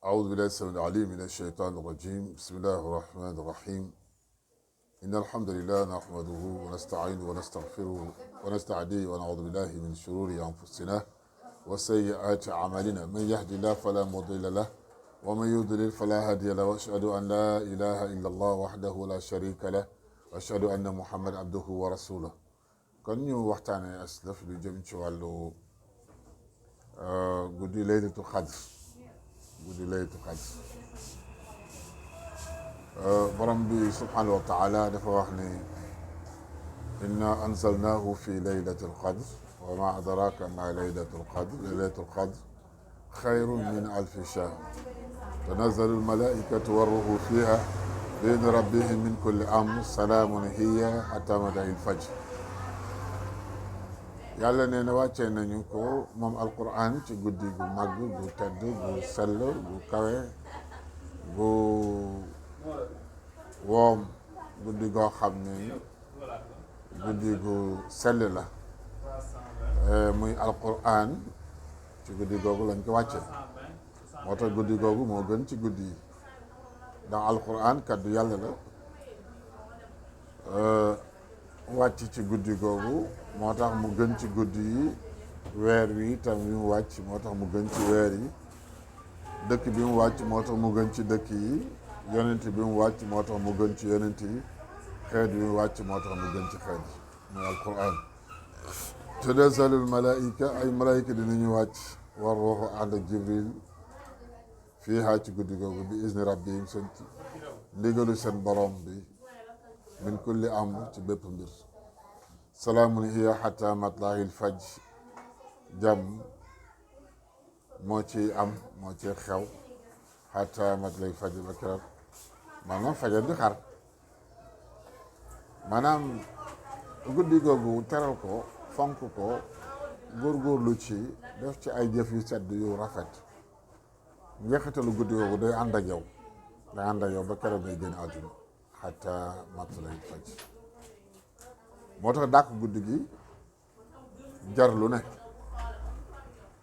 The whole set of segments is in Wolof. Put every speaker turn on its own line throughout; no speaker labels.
أعوذ بالله السميع العليم من الشيطان الرجيم. بسم الله الرحمن الرحيم. إن الحمد لله نحمده ونستعينه ونستغفره ونستهديه ونعوذ بالله من شرور أنفسنا وسيئات أعمالنا. من يهد الله فلا مضل له ومن يضلل فلا هادي له، وأشهد أن لا إله إلا الله وحده لا شريك له وأشهد أن محمد عبده ورسوله. kon ñu waxtaanee aslaf lu jëm ci wàllu guddi laylatul qadr. guddi laylatul qadr borom bi subhanahu wa taala dafa wax ne inna anzalnahu fi laylatil qadr wa ma adraka ma laylatul qadr. laylatul qadr xayrun min alfi shahr tanazzalu almalaikatu warruhu fiha bi idni rabbihim min kulli amr salaamun hiya hatta matla'il fajr. yàlla nee na wàccee nañu ko moom alquran ci guddi gu màgg gu tedd gu sell gu kawe gu woom, guddi goo xam ne guddi gu sell la, muy alquran. ci guddi googu lañ ko wàcce, moo tax guddi googu moo gën ci guddi yi, ndax alquran kaddu yàlla la. wàcc ci guddi googu moo tax mu gën ci guddi yi. weer wi itam bi mu wàcc moo tax mu gën ci weer yi. dëkk bi mu wàcc moo tax mu gën ci dëkk yi. yonent bi mu wàcc moo tax mu gën ci yonent yi. xeet bi mu wàcc moo tax mu gën ci xeet yi, muy alquran. tanazzalul malaayika, ay malaayika dinañu wàcc, war ruuxu ànd ak jibril fiihaa ci guddi googu bi izni rabbihim, seen ndigalu seen borom bi, min kulli amr ci bépp mbir. salaamun hiya hatta matla'il fajr, jàmm moo ci am, moo ci xew hatta matla'il fajr, ba keroog maanaam fajar di xar. maanaam guddi googu teral ko, fonk ko, góorgóorlu ci, def ci ay jëf yu sedd yu rafet. njeexitalu guddi googu day ànd ak yow, day ànd ak yow ba keroog day génn àdduna, hatta matla'il fajr. moo tax dàq guddi gi jar lu ne.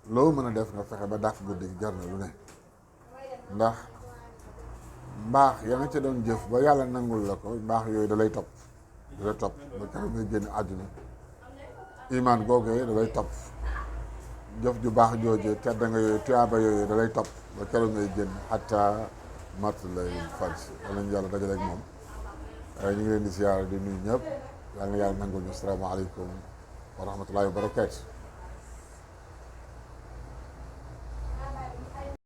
loo mën a def nga fexe ba dàq guddi gi jar na lu ne, ndax mbaax ya nga ca doon jëf ba yàlla nangul la ko, mbaax yooyu da lay topp, da lay topp ba keroog ngay génn àdduna. imaan googee da lay topp, jëf ju baax joojee, tedd nga yooyu, tuyaaba yooyu da lay topp ba keroog ngay génn hatta matla'il fajr. wala ñu yàlla dajale ak moom. ñu ngi leen di siyaare di nuyu ñëpp. yàlla na yàlla nangul ñu. asalaamaaleykum wa rahmatullahi wa barakaatu.